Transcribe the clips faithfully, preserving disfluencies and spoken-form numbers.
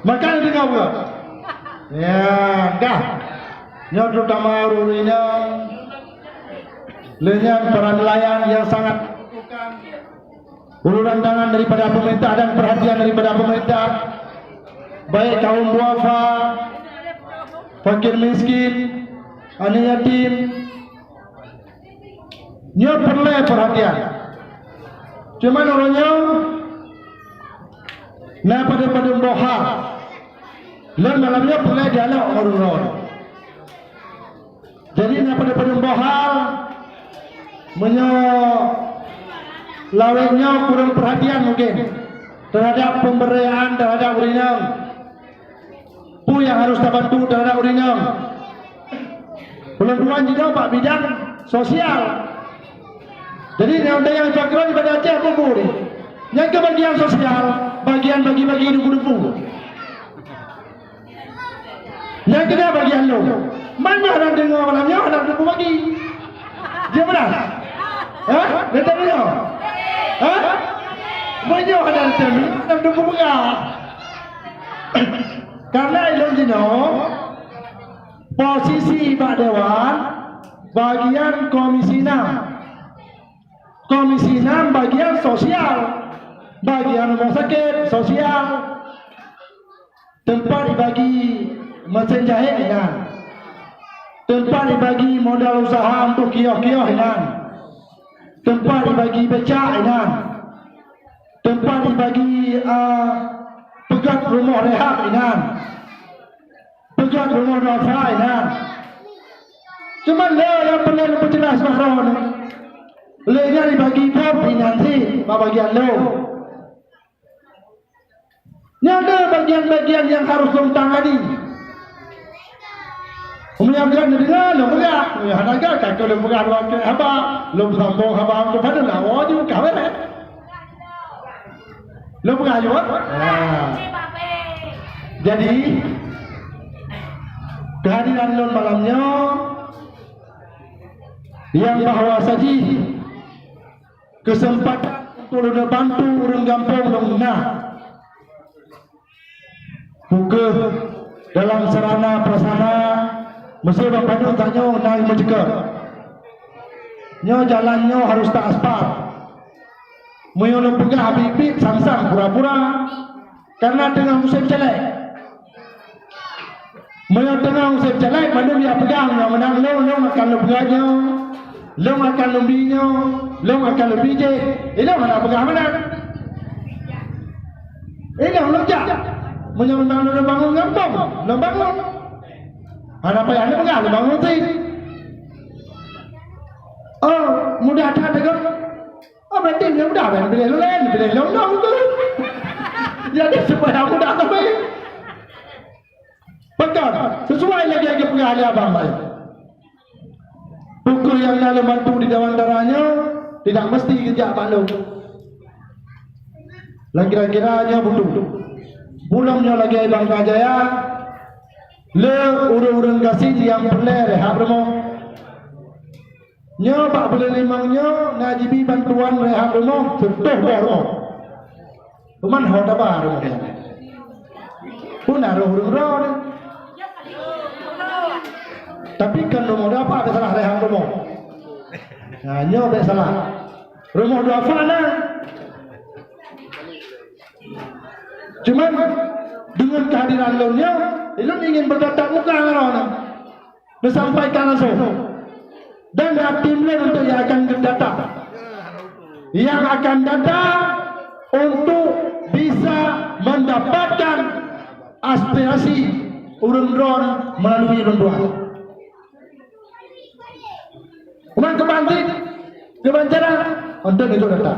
Maka neudeungoe buet. Ya, dah. Nyoe terutama ureueng inong. Lheueh nyan para nelayan yang sangat membutuhkan uluran tangan daripada pemerintah dan perhatian daripada pemerintah, baik kaum duafa, fakir miskin, aneuk yatim, nyoe peureulée perhatian. Cuman uroe nyoe na padub-padub boh hal. Lôn malam nyoe peureulée dialog ngon ulôn. Jadi na padub-padub boh hal, meunyoe lawét nyoe kurang perhatian mungkin terhadap pemberdayaan terhadap ureueng inong. Peue nyang harus tabantu terhadap ureueng inong? Ulôn tuan jinoe bak bidang sosial. Jadi, nyang ada nyang background daripada Aceh pun boleh. Nyang keu bagian sosial, bagian bagi-bagi debu-debu. Nyang keunan bagian lôn. Man nyoe hana deungoe malam nyoe hana debu bagi. Dia benar? Hah? Dia tak dengar? Hah? Meunyoe hana debu, hana debu peugah. Karena ilôn jinoe, posisi bak dewan, bagian komisi enam. Komisi enam bagian sosial, bagian rumah sakit sosial, tempat dibagi mesin jahit inan, tempat dibagi modal usaha untuk kios-kios inan, tempat dibagi becak inan, tempat dibagi uh, peugöt rumoh rehab inan, peugöt rumoh duafa inan. Cuma lé nyang peureulée lôn peujeulaih bak droeneuh, lé nyan dibagi bom inan cit bak bagian lôn. Nyan deuh bagian-bagian nyang harôh lôn tangani. Meunyoe gét neudeungoe lôn peugah, meunyoe hana gét ka lôn peugah dua kali haba, lôn peusambong haba untuk pada lawa jih ka beureh. Lôn peugah jih. Jadi keuhadiran lôn malam nyoe nyang bahwa sajih keuseumpatan untuk lôn bantu ureuëng gampông lôn na. Peu kheueh dalam sarana prasarana meusé bak padub tanyoe na meuceukeut. Nyoe jalan nyoe harôh ta aspal. Meunyoe lôn peugah biet-biet sang-sang pura-pura, karena teungoh musém célék. Meunyoe teungoh musém célék, mandum ya peugah nyoe meunan lôn, lôn akan lôn peugah nyoe, lôn akan lôn bi nyoe, lôn akan lôn bi jéh. Ilôn hana peugah meunan. Ilôn lôn jak. Meunyoe memang lôn bangun gampông, lôn bangun. Hana payah lôn peugah lôn bangun cit. Oh, mudah that deungon. Oh, berarti dia mudah kan? Pilih lulus, pilih lulus tu. Jadi supaya mudah tapi. Betul. Sesuai lagi yang peugah oleh abang lain. Pukul yang lalu bantu di dawan darahnya tidak mesti kejak bak lôn. Dan kira-kira nyoe beutôi. Bulan nyoe lagi Bangka Jaya, le ureuëng-ureuëng gasien nyang peureulée rehab rumoh. Nyoe bak buleuen limong nyoe na jibi bantuan rehab rumoh seutoh boh rumoh. Cuman ho taba rumoh nyan. Pun na roh ureuëng droe. Tapi kan rumoh duafa salah rehab rumoh. Nah, nyoe bek salah. Rumoh duafa na. Cuman dengan kehadiran lôn nyoe, lôn ingin bertatap muka ngon droe. Neusampaikan langsung. Dan na tim lôn untuk yang akan datang. Yang akan datang untuk bisa mendapatkan aspirasi ureuëng droe melalui ureuëng droe. Umat keubantik, keubancara, untuk neujok data.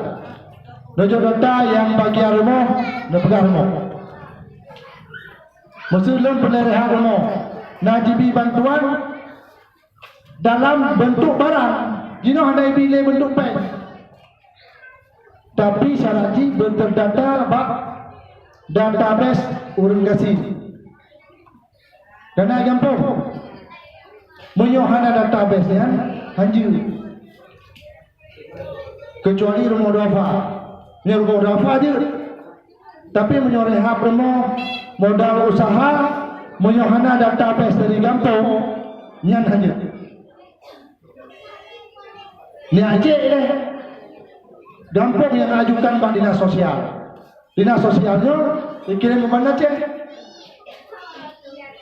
Neujok data yang bagian rumoh, neupeugah rumoh. Maksud lôn peureulée rehab rumoh, na jibi bantuan dalam bentuk barang. Jinoe hana jibi lé bentuk péng. Tapi syarat jih beuterdata bak database ureuëng gasien. Karena gampông. Meunyoe hana database nyan, hanjeuet. Kecuali rumoh duafa. Nyan rumoh duafa jeuet. Tapi meunyoe rehab rumoh, modal usaha, meunyoe hana data base dari gampông, nyan hana. Nyan cit lé. Gampông nyang ajukan bak dinas sosial. Dinas sosial nyoe ikirém u Banda Aceh.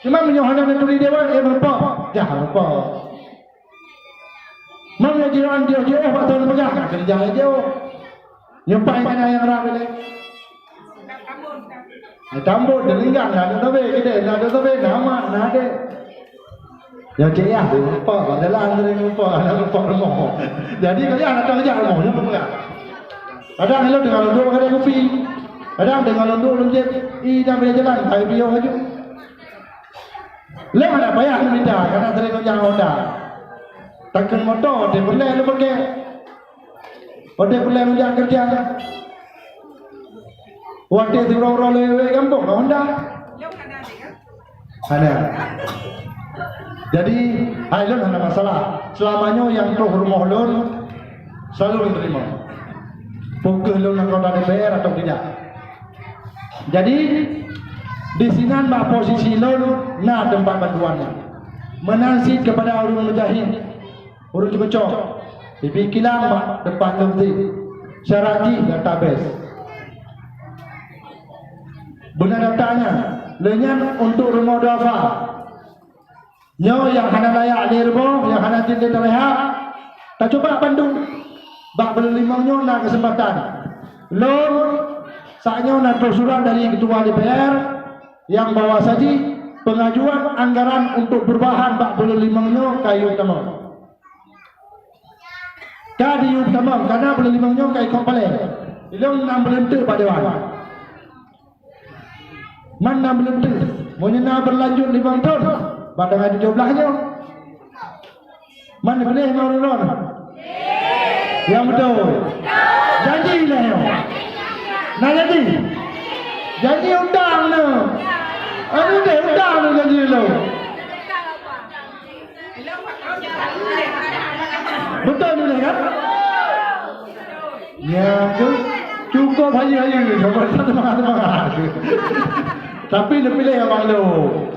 Cuma meunyoe hana neuturi dewan, eh, meureumpok, jah meureumpok. Meunyoe jiôh, jiôh, jiôh, bak thôn peugah, ka keureuja lé jiôh. Nyoe paih mana nyang rab ilée? Tambot, deuninggang, na dok sabe, gede, na dok sabe, na mak, na adek. Ya, cik, ya, lupa, bak jalan sering lupa, na lupa rumoh. Jadi, kalian datang aja rumoh, nyoe peugah. Kadang ilôn teungoh lôn duek kadai kupi. Kadang teungoh lôn duek lôn jép, i dan bak jalan, hai biyôh laju. Lôn hana payah lôn mita, karena sering lôn jak Honda. Takheun moto, watèe peureulèe lôn peureulèe. Watèe peureulèe lôn jak keureuja. Watèe siuroe-uroe lôn wèk gampông, Honda. Hana. Jadi, hai lôn hana masalah. Selama nyoe nyang troh rumoh lôn, selalu lôn teurimong. Peu kheueh lôn anggota D P R atau tidak. Jadi, disinan bak posisi lôn na teumpat bantuan nyan. Meunan cit keupada ureueng meujahit, ureueng ceumeucok, ibi kilang bak teumpat lôn sit. Syarat jih database. Beuna data nyan, lé nyan untuk rumoh duafa. Nyoe nyang hana layak lé rumoh, nyang hana jeuet lé tarehab, tacuba bandum. Bak buleuen limong nyoe na keuseumpatan. Lôn, saat nyoe na troh surat dari Ketua D P R nyang bahwa saji pengajuan anggaran untuk perubahan bak buleuen limong nyoe ka yue tamong. Ka diyue tamong, karena buleuen limong nyoe ka ikot paleng. Ilôn nam buleuen teuk bak dewan. Man na beuleuteuk, meunyoe na beulanjut limong thon, bak teungoh tujoh blaih nyoe. Man neupiléh ngon ureueng droe? Nyang beutôi. Janji lé nyoe. Na janji? Janji utang nyoe. Aduh deh, utang nyoe janji lôn. Beutôi neupiléh kan? Ya, tu cukup hayeue-hayeue, cukup semangat-semangat. Tapi neupiléh abang lôn.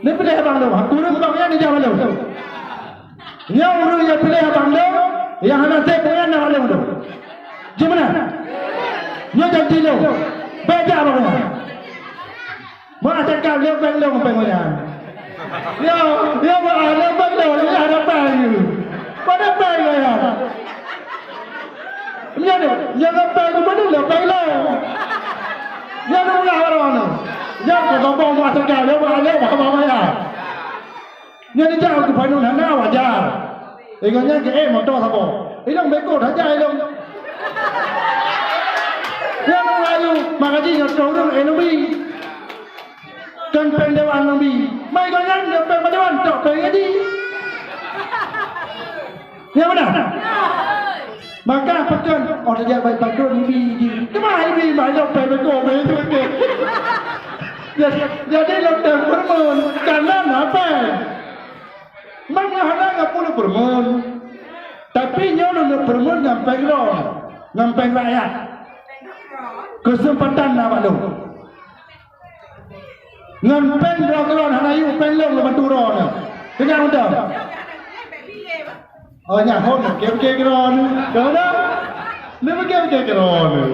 Neupiléh abang lôn. Aku ureueng bang nyan dijak abang lôn. Nyoe ureueng nyang piléh abang lôn, nyang hana sép nyan abang lôn tu. Jeuet meunan? Nyoe janji lôn. Bèk jak abang nyan. Mak cakap lé péng lôn péng nyan. Yo, yo, bah, lé péng lôn, lé ada péng. Pada péng lôn ya. Nyan, nyan ada péng tu mana lé péng lôn. Nyan ulah orang tu. Nyan kau sombong mak cakap lé, bah, lé, bah, bah, bah, ya. Nyan dijak keu panon hana wajar. Ingat nyan keu eh moto saboh. Ilong beko saja ilong. Nyang rayu, makajih nyoe ureueng eh nubi. Kan péng dewan nubi. Mai gobnyan nyoe péng dewan tok péng jadi. Ya beuna? Maka pakon oh tajak bai pakon nubi ji. Kemah nubi mai nyoe péng beko beu itu ke. Jadi, jadi lom péng permen, kanan apa? Memang hana ngon puluh permen. Tapi nyoe lôn permen ngon péng droe, ngon péng rakyat. Keuseumpatan na bak lôn. Ngon péng droe keulôn hana yue péng lôn lôn bantu droe nyoe. Keunyan mantong. Oh nyan hon, oke-oke keudroe nyoe. Kau dah? Ni oke-oke keudroe nyoe.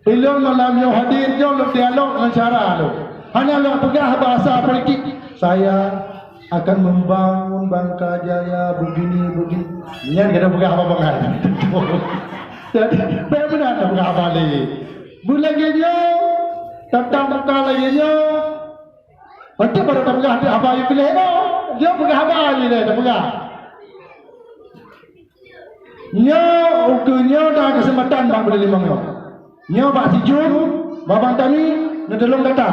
Ilôn malam nyoe hadir nyoe lôn dialog ngon syara lôn. Hana lôn peugah bahasa politik. Saya akan membangun Bangka Jaya begini, begini. Nyan keuneuk peugah apa bangai. Jadi, bèk meunan tapeugah haba lé. Beulagèe nyoe, tatap muka lagèe nyoe. Beutôi baru tapeugah haba nyang piléh nyoe. Nyoe peugah haba lé tapeugah. Nyoe ukeue nyoe na keuseumpatan bak buleuen limong nyoe. Nyoe bak sijeuem, bak Bang Tami, neutulông gata.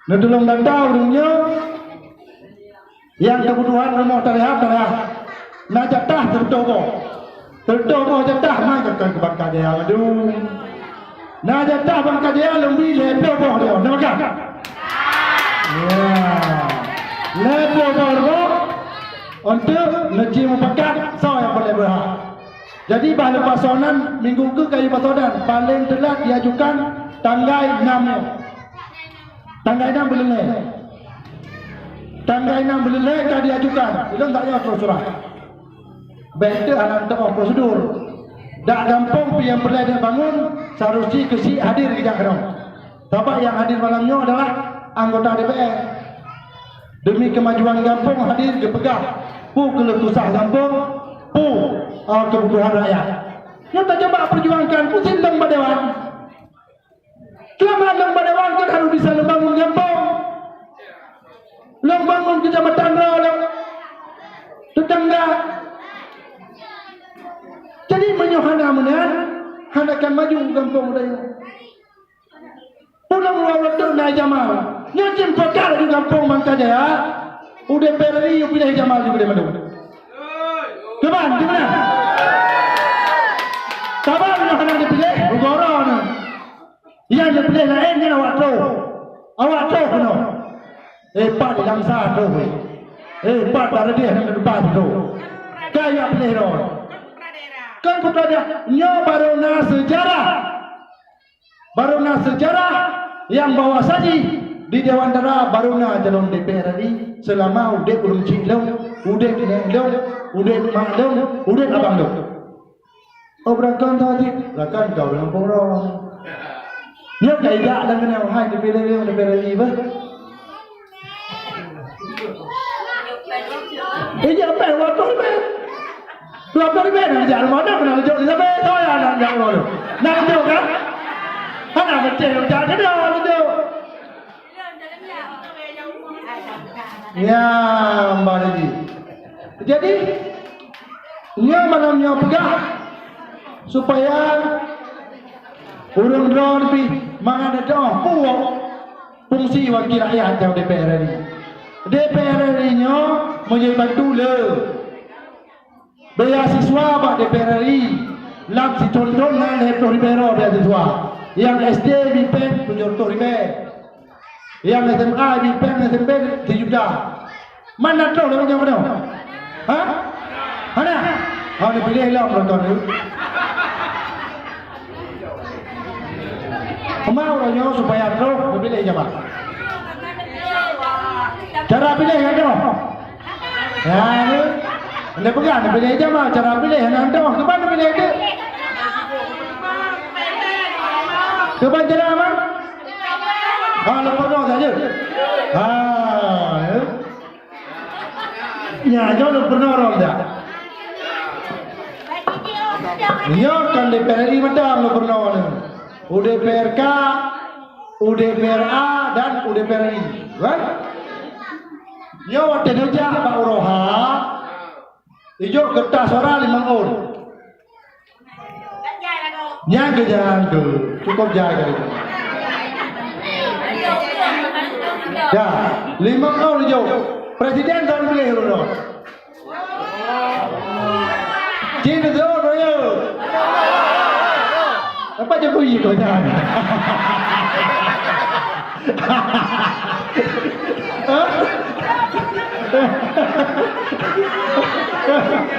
Neutulông gata ureueng nyoe nyang keubutuhan rumoh tarehab, tarehab. Na jatah sireutoh boh. Sireutoh boh jatah mai ka keu Bangka Jaya mandum. Na jatah Bangka Jaya lôn bri lhèe ploh boh lé, na meukat? Ya. Lhèe ploh boh rumoh untuk neuci mupakat soe nyang peureulèe beuhak. Jadi bah leupah soe nan minggu keu ka jipasoe dan paléng teulat jiajukan tanggai nam nyoe. Tanggai nam buleuen lhèe. Tanggai nam buleuen lhèe ka jiajukan. Ulôn tak nyoe terus terang. Bèk teuh hana teu'oh prosedur. Dak gampông pih nyang peureulèe bangun, seharusnya keuchik hadir geujak keunoe. Sabab nyang hadir malam nyoe adalah anggota D P R. Demi kemajuan gampông hadir geupeugah peue keuleuh keusah gampông, peue, eh, kebutuhan rakyat. Nyoe tacoba perjuangkan, pusing dong bak dewan. Seulama lôn bak dewan kan harôh bisa lôn bangun gampông. Lôn bangun keucamatan droe lôn. Tetangga. Jadi meunyoe hana meunan, hana akan maju gampông tanyoe. Pulang lôn teuk na Jamal. Nyoe cit peugah di gampông Bangka Jaya. Udép P R R I piléh Jamal di Gede Madu. Keuban, di mana? Saban nyoe hana dipiléh, rugoe droeneuh. Nyang neupiléh laén nyan awak troh. Awak troh keunoe. Eh, pat di Langsa troh, eh. Eh, pat Baradeh nyang keudua troh. Ka jak piléh droe. Kan putra dia, nyoe baru na sejarah. Baru na sejarah nyang bahwa saji di Dewan Dara baru na calon D P R R I selama udép ureueng chik lôn, udép nèk lôn, udép mak lôn, udép abang lôn. Oh, beurakan tadi, beurakan kau dengan poro. Nyoe ka ijak lam keunoe, hai, dipiléh lé, dipiléh lé, bah. Ijak pèng dua puluh ribèe. Dua puluh ribèe nak jak rumoh, nak keuneuk jok di sampéng, soe nyang nak jak rumoh tu? Nak jok kan? Hana meusti jak keunoe, jok. Ya, Mbak Haji. Jadi, nyoe malam nyoe peugah supaya ureueng droe leubeh mangat teu'oh puwoe fungsi wakil rakyat atau D P R R I. D P R R I nyoe meunyoe bantu le. Beasiswa bak D P R R I lam sithon-thon na lhèe ploh ribèe droe beasiswa. Nyang S D jipèng tujoh reutôh ribèe. Nyang S M A jipèng S M P sijuta. Man na troh lagèe nyoe keunoe? Ha? Hana? Ha, neupiléh lom lôn kon. Teuma uroe nyoe supaya troh neupiléh jabat. Cara piléh nyan troh. Ya, ni. Anda peugah, anda piléh jabat, cara piléh, anda troh. Keuban anda piléh tu? Keuban cara apa? Ha, lôn peurunoe saja. Ha, ya. Nyan, nyoe lôn peurunoe dah. Nyoe kan D P R R I mantong lôn peurunoe nyoe. U D P R K, U D P R A, dan U D P R I. Kan? Nyoe watèe neujak bak uroe ha, ijok keureutah suara limong ôn. Nyan keuh, nyan keuh. Cukup jai kali. Ya, limong ôn ijok. Presiden tahun pilih dulu. Cina tu, ya. Apa Jokowi kau jangan?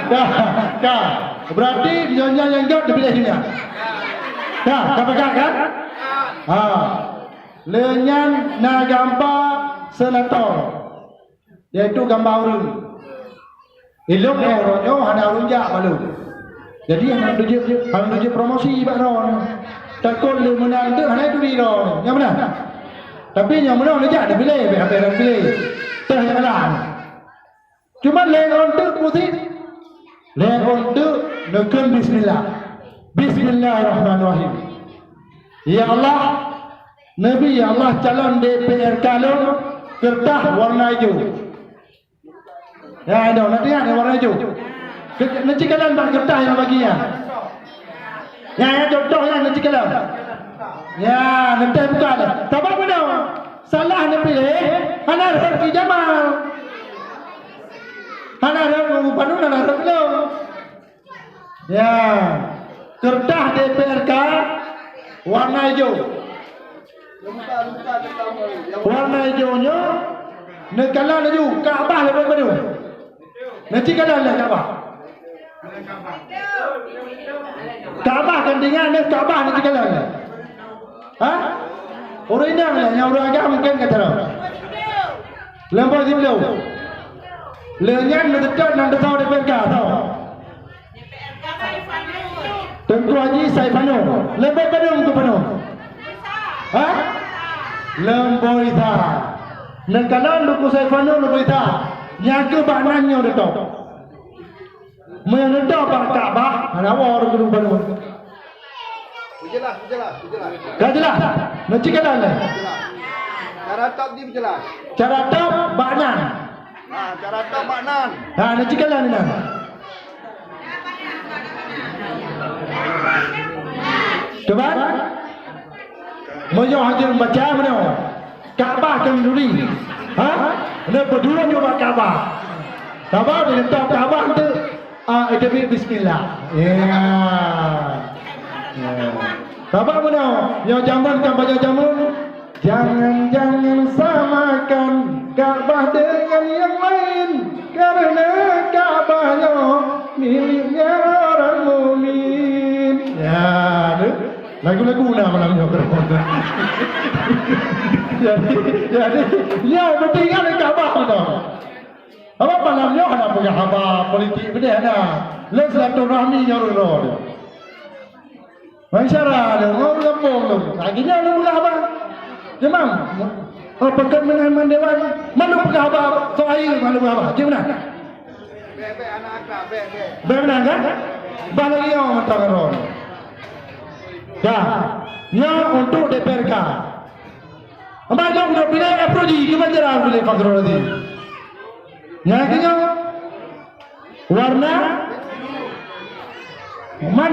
Dah, dah. Berarti nyonya nyang jawab dipiléh nyonya. Dah, ka peugah kan? Ha. Lé nyan na gamba senator, yaitu gamba ureueng. Ilôn eh, uroe nyoe hana ureueng jak bak lôn. Jadi hana jeuet, hana jeuet promosi bak droe. Takot lé meunan teuk hana turi droe. Nyang meunan. Tapi nyang meunan neujak neupiléh, bèk hana neupiléh. Teuh nyang laén. Cuma lhèe ôn teuk pusing. Lhèe ôn teuk neukheun bismillah. Bismillahirrahmanirrahim. Ya Allah, neubi ya Allah calon D P R K lôn keureutah warna ijo. Ya, adoh, na teuingat warna ijo. Ke-, neuci kalon bak keureutah nyang bagi nyan. Ya, ya, contoh nyan neuci kalon. Ya, neuteh buka dah. Sabab meunoe, salah neupiléh, hana rhot keu Jamal. Hana rhot keu Bupati, hana rhot keu lôn. Ya, keureutah D P R K warna ijo. Warna ijo nyoe neukalon laju Ka'bah lagèe padum. Neuci kalon lé Ka'bah. Ka'bah kan tinggai, nyoe Ka'bah na cit kalon. Ha? Ureueng inong nyoe, nyang ureueng agam mungken ka carông. Leumboi siplôh. Lheueh nyan meuteutôt nan teusoe di P R K, soe? Teungku Haji Saifanul. Leumboi padum keu Fanul? Ha? Leumboi sa. Neukalon Teungku Saifanul leumboi sa. Nyang keu bak nan nyoe teutôt. Meunyoe neutôb bak Ka'bah, hana woe ureueng keudroe baroe. Beujeulaih, beujeulaih, beujeulaih. Ka jeulaih? Neucit keunan lé. Beujeulaih. Cara tôb jih beujeulaih. Cara tôb bak nan. Ha, cara tôb bak nan. Ha, neucit keunan nan. Coba. Meunyoe hana baca meunyoe. Ka'bah keu duri. Ha? Neupeudua nyoe bak Ka'bah. Ka'bah di letak Ka'bah tu. Ah, itu bi-, bismillah. Ya. Ya. Ka'bah mana? Yang zaman kan banyak zaman. Jangan-jangan samakan Ka'bah dengan yang lain, karena Ka'bah nyoe miliknya orang mukmin. Ya, tu. Lagu-lagu na malam nyoe keureubeuen. Jadi, jadi, nyoe beutinggai lé Ka'bah teuh. Awak malam nyoe hana peugah haba politik beudeh na. Lé silaturahmi nyoe uroe nyoe. Masyara lé ureueng gampông lom. Lagi nyoe lôn peugah haba. Jemang. Oh, peukat meunan man dewan. Malu peugah haba soai malu peugah haba. Cit meunan. Bèk, bèk, aneuk akhlak, bèk, bèk. Bèk meunan kan? Bah lagi nyoe mantong ron. Dah. Nyoe untuk D P R K. Amat nyoe udah pilih F R G, gimana cara pilih Fakhrul Razi? Nyan keuh nyoe. Warna man,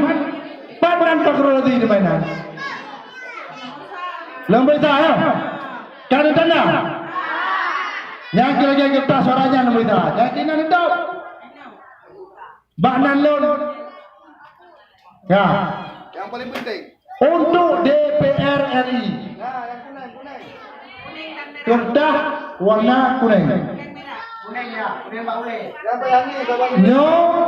pat nan Fakhrul Razi di mainan. Lam berita ya. Kan tanda. Nyan keuh lagèe kertas suara nyan lam berita. Nyan keuh nan teuh. Bak nan lôn. Ya. Yang paling penting. Untuk D P R R I. Nah, yang kuning, kuning. Kertas warna kuning. Kuning ya, kuning Pak Ulil. Yang paling ni, Bang. Nyoe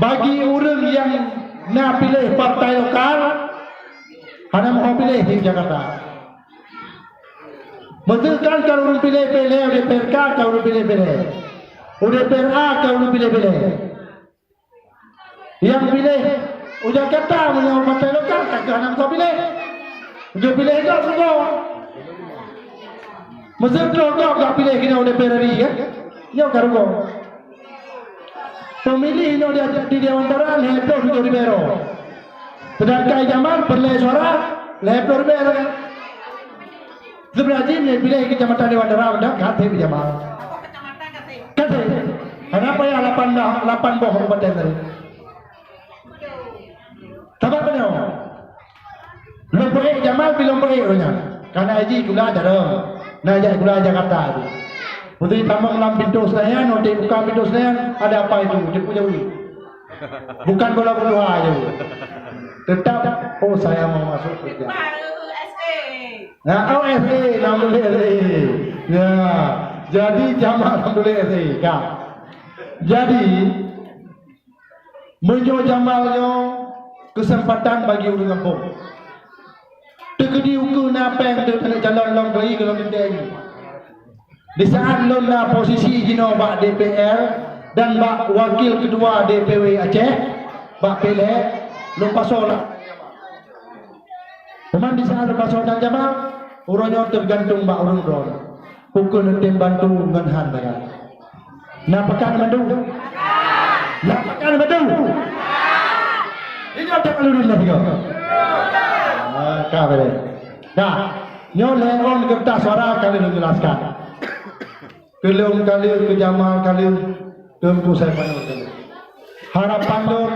bagi ureueng nyang na piléh partai lokal, hana meuho piléh di Jakarta. Meuseukan ka ureueng piléh-piléh, D P R K ka ureueng piléh-piléh. U D P R A ka ureueng piléh-piléh. Nyang piléh u Jakarta meunyoe partai lokal ka keuh hana meupiléh. Geupiléh gob rugoe. Meuseutoh gob ka piléh keunoe D P R R I kan? Nyoe ka rugoe. Pemilih inoe di, di Dewan Daerah lhèe ploh tujoh ribèe droe. Sedangkan Jamal peureulèe suara lhèe ploh ribèe droe kan? Sebenarnya ni pilih kecamatan Dewan Daerah dah kata Jamal. Kata. Kenapa ya lapan dah, lapan boh kabupaten tadi? Sabab apa nyoe? Lôn peuék Jamal pi lôn peuék roh nyan. Karena haji gula jarang. Nah, jak gula Jakarta tu. Putri tamong lam pintu Senayan, nanti buka pintu Senayan, ada apa itu? Jemput jauh. Bukan bola bodoh aja. Tetap, oh, saya mau masuk kerja. Nah, oh, S A, alhamdulillah S A. Ya, jadi Jamal alhamdulillah S A. Kak. Jadi, meunyoe Jamal nyoe kesempatan bagi ureueng gampông. Teukeudi ukeue na péng teuh keuneuk calon lom keuyi keu lôn teuntèe. Di saat lôn na posisi jinoe bak D P R dan bak wakil ketua D P W Aceh, bak piléh, lôn pasoe lah. Teuma di saat lôn pasoe dan Jamal, uroe nyoe teugantung bak ureueng droe. Ukeue neutem bantu ngon han bagai. Na pakat bantu? Na pakat bantu? Ini ada perlu dulu juga. Ah, ka boleh. Nah, nyoe lewat kertas suara kami menjelaskan. Keu lôn ka lheueh, keu Jamal ka lheueh, keu Teungku Saiful ka lheueh. Harapan lôn,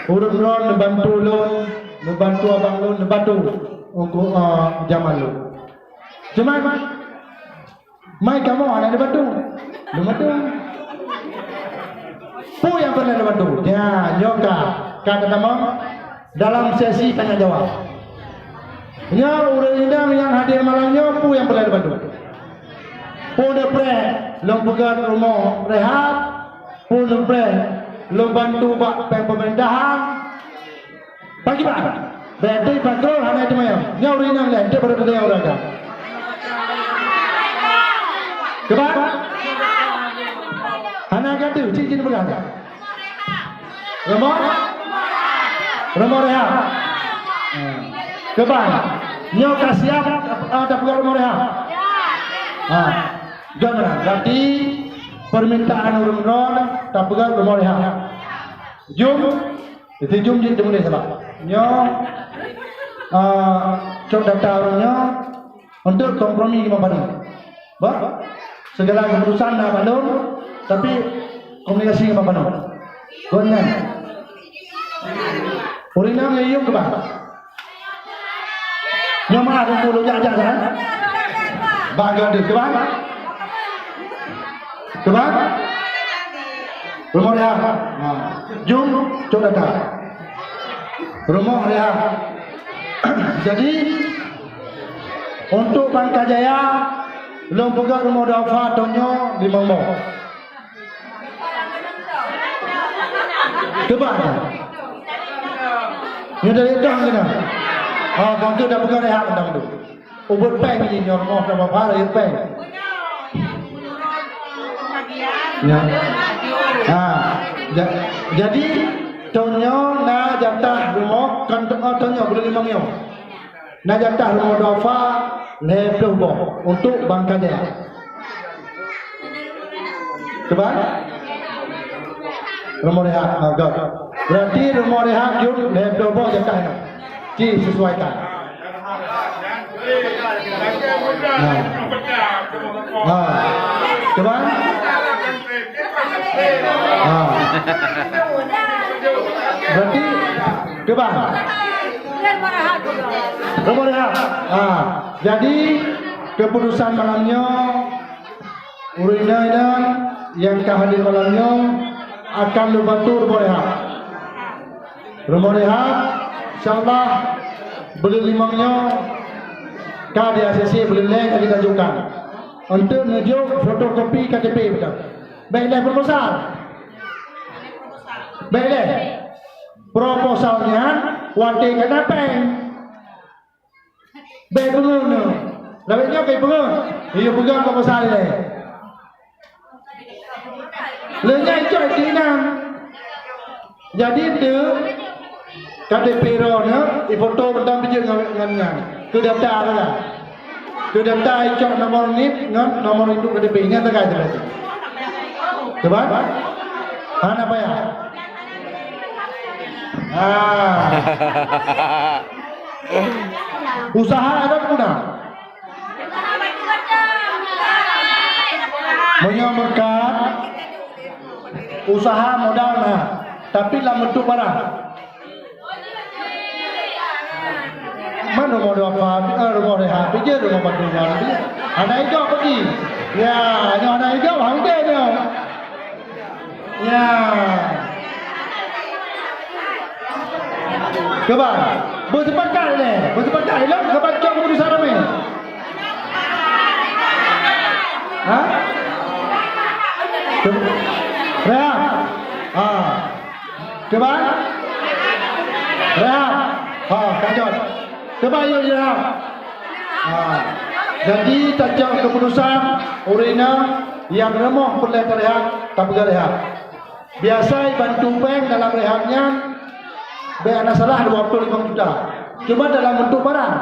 ureueng lôn neubantu lôn, neubantu abang lôn, neubantu Teungku, eh, Jamal lôn. Cuma, mai kamoe hana neubantu. Neubantu. Peue nyang peureulèe neubantu? Ya, nyoe ka. Ka teutamong dalam sesi tanya jawab. Nyoe ureueng inong nyang hadir malam nyoe, peue nyang peureulèe neubantu? Peue neupreh lôn peugöt rumoh rehat, peue neupreh Lôn bantu bak péng peumerintahan. Pakriban? Berarti patrol hana teumanyong. Nyoe ureueng inong lé, enteuk baru teumanyong ureueng agam. Keuban? Hana gata, cit jih peugah. Rumoh? Rumoh rehab. Keuban? Nyoe ka siap, ah, tapeugah rumoh rehab? Ah, jom lah. Berarti permintaan ureueng droe tapeugah rumoh rehab. Jom, jadi jom jih teumulai sabab. Nyoe, ah, cok data ureueng nyoe untuk kompromi ngon bandum. Bah, segala keputusan na bandum, tapi komunikasi ngon bandum. Kon nyan. Ureueng inong nyang yum keuban. Nyoe meu'ah teungku lôn jak-jak kan? Bak gata keuban? Keuban? Rumoh rehab. Ha. Jum, cok data. Rumoh rehab. Jadi, untuk Bangka Jaya, lôn peugah rumoh duafa tanyoe limong boh. Keuban. Nyoe dari dah kena. Ha, bangke dah peugah rehab tentang tu. Ubit péng jih nyoe rumoh dah bapa rayeuk péng. Ya. Ha, ja-, jadi tanyoe na jatah rumoh kan, oh, tanyoe buleuen limong nyoe. Na jatah rumoh duafa lhèe ploh boh untuk Bangka Jaya. Keuban? Rumoh rehab, ha, göt. Berarti rumoh rehab jeuet lhèe ploh boh jatah nyoe. Ci sesuaikan. Ha. Ha. Keuban? Ha. Berarti keuban? Rumoh rehab. Ha. Jadi, keputusan malam nyoe, ureueng inong-inong nyang ka hadir malam nyoe akan lôn bantu rumoh rehab. Rumoh rehab, insya Allah, buleuen limong nyoe ka di A C C, buleuen lhèe ka geutanyoe ajukan. Untuk neujok fotokopi K T P beutôi. Bèk lé proposal. Bèk lé. Proposal nyan watèe ka na péng. Bèk peungeuh nyoe. Lawét nyoe bèk peungeuh. Iya peugah proposal ilèe. Lheueh nyan icok di inan. Jadi, teu, K T P droeneuh, ifoto mantong bijéh ngon, ngon nyan. Keu data sagai. Keu data icok nomor nip ngon nomor induk K T P. Nyan sagai teuh. Coba? Hana payah. Ah. Usaha ada pun dah. Meunyoe meukat, usaha modal na, tapi lam bentuk barang. Man rumoh duafa, eh, rumoh rehab, bijéh rumoh bantuan, bijéh. Hana idop lagi. Ya, nyoe hana idop, hana nyoe. Ya. Keuban. Beuseupakat lé. Beuseupakat ilong keuban cok keuputusan ramé. Ha? Keu-, Reha. Ha. Keuban? Reha. Ha, ka jot. Keuban yuk Reha. Ha. Jadi, tacok keuputusan ureueng inong nyang rumoh peureulèe tarehat, tapeugah rehat. Biasa ibantu péng dalam rehat nyan, bèk hana salah dua ploh limong juta. Cuma dalam bentuk barang.